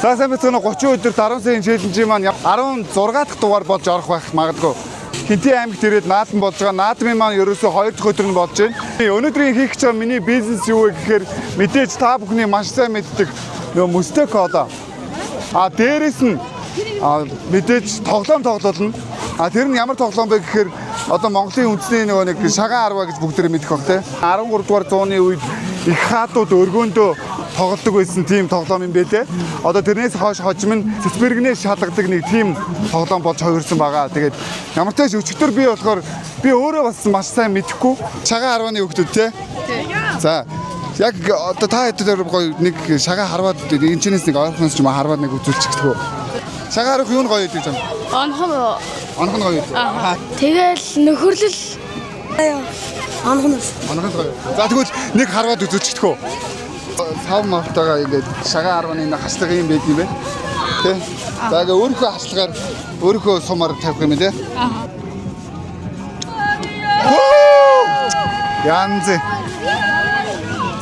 За, сайн байцгаана уу. 30 өдөр 10 сарын challenge ийн маань 16 дахь дугаар болж орох байх магадгүй. Хэнтий аймагт ирээд наадам болж байгаа. Наадмын маань ерөөсөө 2 дахь өдөр нь болж байна. Өнөөдрийн хийх гэж байгаа миний бизнес юу вэ гэхээр мэдээж та бүхний маш сайн мэддэг нөгөө мөстэй кола. А дээрэс нь мэдээж тоглоом тоглолно. А тэр нь ямар тоглоом бэ гэхээр одоо Монголын үндэсний нөгөө нэг шагаан арва гэж бүгд мэдэх бах те. 13 дугаар зууны үед их хаадууд өргөөндөө тоглодог байсан тийм тоглоом юм байлээ. Одоо тэрнээс хойш хожим нь цэцбэргнээс шалгадаг нэг тийм тоглоом болж хувирсан байгаа. Тэгээд ямар ч тааш өчигдөр би болохоор би өөрөө бас маш сайн мэдэхгүй шагаан арваны хүүхдүүд те. За, яг одоо та хэд дээр гоё нэг шагаа харваад энэ чинээс нэг ойрхоноос ч юм уу харваад нэг үзүүлчих гэх үү. Шагаа харах юу нь гоё гэдэг юм? Онхон. Онох нь гоё үү? Аа. Тэгэл нөхөрлөл. Онхон. Онох нь гоё. За, тэгвэл нэг харваад үзүүлчих гэх үү. Сав мавтайгаа ингээд шагаа харваны нэг хашлага юм байд юм бэ? Тэ? За, ингээ өөрийнхөө хашлагаар өөрийнхөө сумаар тавих юм тий. Аа. Янз.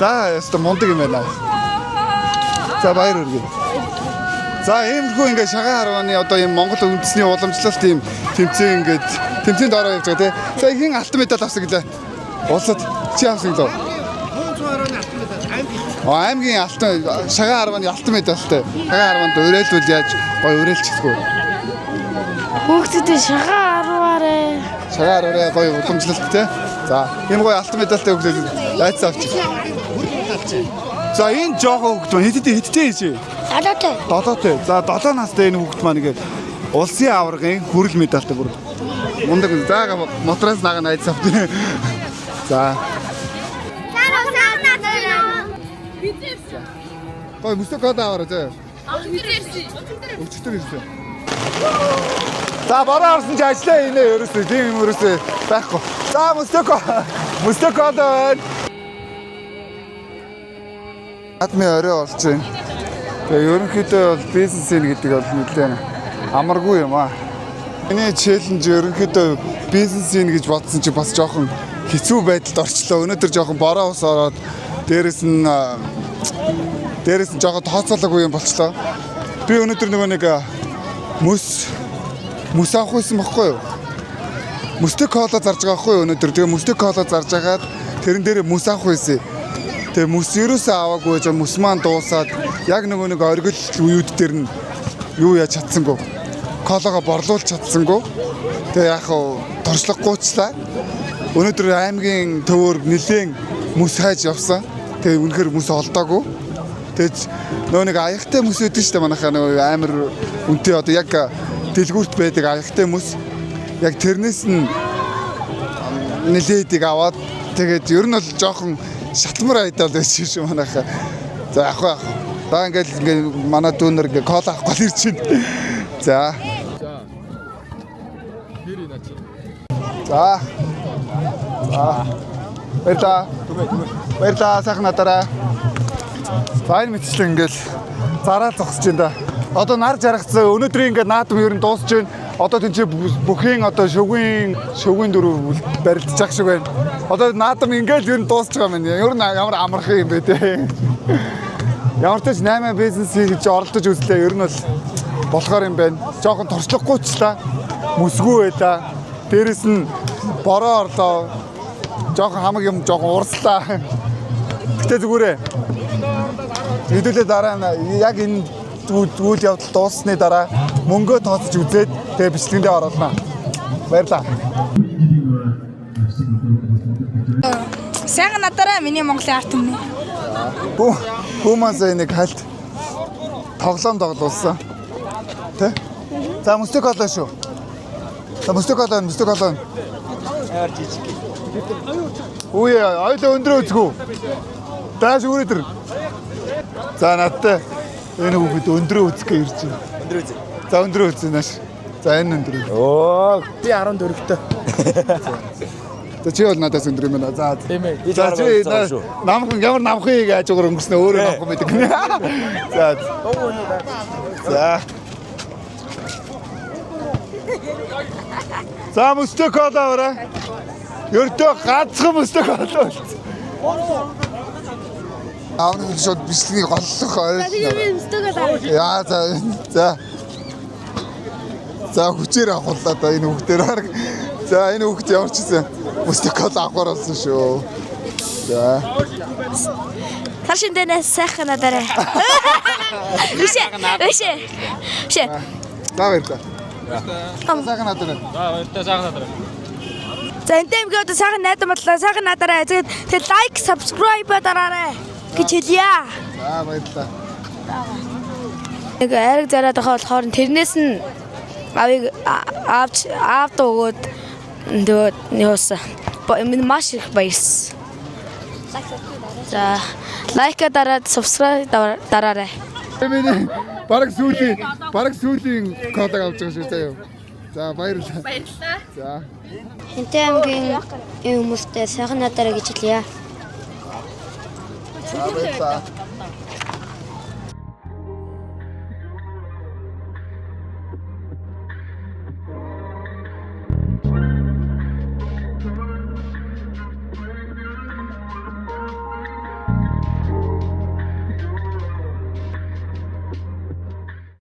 За, яста мундаг юм байна. За, баяр хүргэе. За, иймэрхүү ингээд шагаан харвааны одоо ийм Монгол үндэсний уламжлалт ийм тэмцээн ингээд тэмцээнд ороо явж байгаа тий. За, ихэн алтан медаль авсан гэлээ. Улсад чи авсан гэлээ. А аймгийн алтан шагаан харвааны алтан медальтай. Шагаан харваанд уриалбал яаж гоё уриалчихдаггүй. Хүүхдүүдээ шагаа арваарэ. Шагаан харваараа гоё уламжлалт тий. За, ийм гоё алтан медальтай хүүхдүүд айцсан авчих. За, энэ жоохон хүүхд маань хэдтэй хэдтэй хийж? Долоотой. Долоотой. За, 7 настай энэ хүүхэд маань ингээд улсын аваргын хүрэл медальтай бүр мундаг. За, мотроос нага найз авт. За. Гой мөстө код аваарай зөө. Өчтөр ирсэн. За, бороо орсон чи ажиллаа хийнэ ерөөсөө тийм юм ерөөсөө байхгүй. За, мөстө код байна. Адми орой болж байна. Тэгээ ерөнхийдөө бол бизнес ин гэдэг бол нэлээд амаргүй юм аа. Миний challenge ерөнхийдөө бизнес ин гэж бодсон чи бас жоохон хэцүү байдалд орчлоо. Өнөөдөр жоохон бороо ус ороод дээрээс нь жоохон тооцоолоогүй юм болчлоо. Би өнөөдөр нөгөө нэг мөс мөс авах байсан бохгүй юу? Мөстэй кола зарж байгаа байхгүй юу өнөөдөр. Тэгээ мөстэй кола зарж агаад тэрэн дээр мөс авах байсан. Тэгээ мөс ерөөсөө аваагүй жаа мөс маань дуусаад яг нөгөө нэг оргил үеүд дээр нь юу яаж чадсангүй. Колагоо борлуулж чадсангүй. Тэгээ яг хав туршлагагүйчлаа. Өнөөдөр аймгийн төвөөр нэлээд мөс хайж явсан. Тэгээ үнэхээр мөс олдоогүй. Тэгээд нөгөө нэг аягтай мөс өгдөн шүү дээ манайхаа нөгөө амар үнэтэй одоо яг дэлгүүрт байдаг аягтай мөс. Яг тэрнээс нь нэлээдийг аваад тэгээд ер нь бол жоохон шатмар айдаал байсан шүү манайхаа. За, яг яг. За, ингээл ингээд манай дүүнер ингээд кола авах гол ирж байна. За. За. За. Баярлаа. Баярлаа, сайхан надараа. За, энэ мэтчлэн ингээл зараа зогсож байна да. Одоо нар жаргацсан. Өнөөдрийн ингээд наадам ер нь дуусч байна. Одоо тийч бүхийн одоо шөвгийн дөрөв барилдчих шиг байна. Одоо наадам ингээл ер нь дуусч байгаа юм байна. Ер нь ямар амархан юм бэ те. Ямар ч тач 8 бизнес хийж оролдож үзлээ. Ер нь бол болохоор юм байна. Жохон туршлагагүйчлаа. Мөсгүй байлаа. Дээрэс нь бороо орлоо. Жохон хамаг юм жохон урслаа. Гэтэ зүгээрээ. Хэдүүлээ дараа нь яг энэ үйл явдал дууссаны дараа мөнгөө тооцож үзээд тэгээ бичлэгэндээ оруулна. Баярлалаа. Сайхан надараа миний Монголын арт түмний. Хүү маань сая нэг хальт тоглоом тоглуулсан. Тэ? За, мөстөг колоо шүү. За, мөстөг колоо, мөстөг колоо. Үе, ойлоо өндрөө үзгүү. Дааш үрээ тэр. За, надтай энэ хүүхэд өндрөө үзэх гэж ирж байна. Өндөр үзье. За, өндрөө үзье нааш. За, энэ өндрөө. Оо, би 14-тэй. За, чи бол надаас өндөр юм байна. За. Тийм ээ. Би За, чи намхан ямар намхыг аажуугаар өнгөрснө өөрөө намхан байдаг. За. За. За, мөстөө кола аваарай. Ердөө ганцхан мөстөө кола болсон. Аавны шууд бичлэгийг голлох ойлоо. Яа, за за. За, хүчээр авахлаа да энэ хүүхдээр хараг. За, энэ хүүхд ямар ч гэсэн мөстөкол авахар болсон шүү. За. Сар шиндэнэ сайхан надарай. Биш ээ. Биш ээ. Биш ээ. За, баярлалаа. Сайхан надарай. За, баяртай, сайхан надарай. За, энэ аймгийн одоо сайхан найдан бодлоо, сайхан надарай. Тэгээд тэгээд like, subscribe дараарай гэж хэлье. За, баярлалаа. Нэг айраг зараад байгаа болохоор тэрнээс нь авыг аавч аавд өгөөд тэгээд юусан. Минь маш их баярлсан. За, like дараад subscribe дараарай. Миний бараг сүүлийн колог авч байгаа шүү заяа. За, баярлалаа. Баярлалаа. За. Хэнтэй аймгийн хүмүүстэй сайхан надарай гэж хэлье. За, баярлалаа.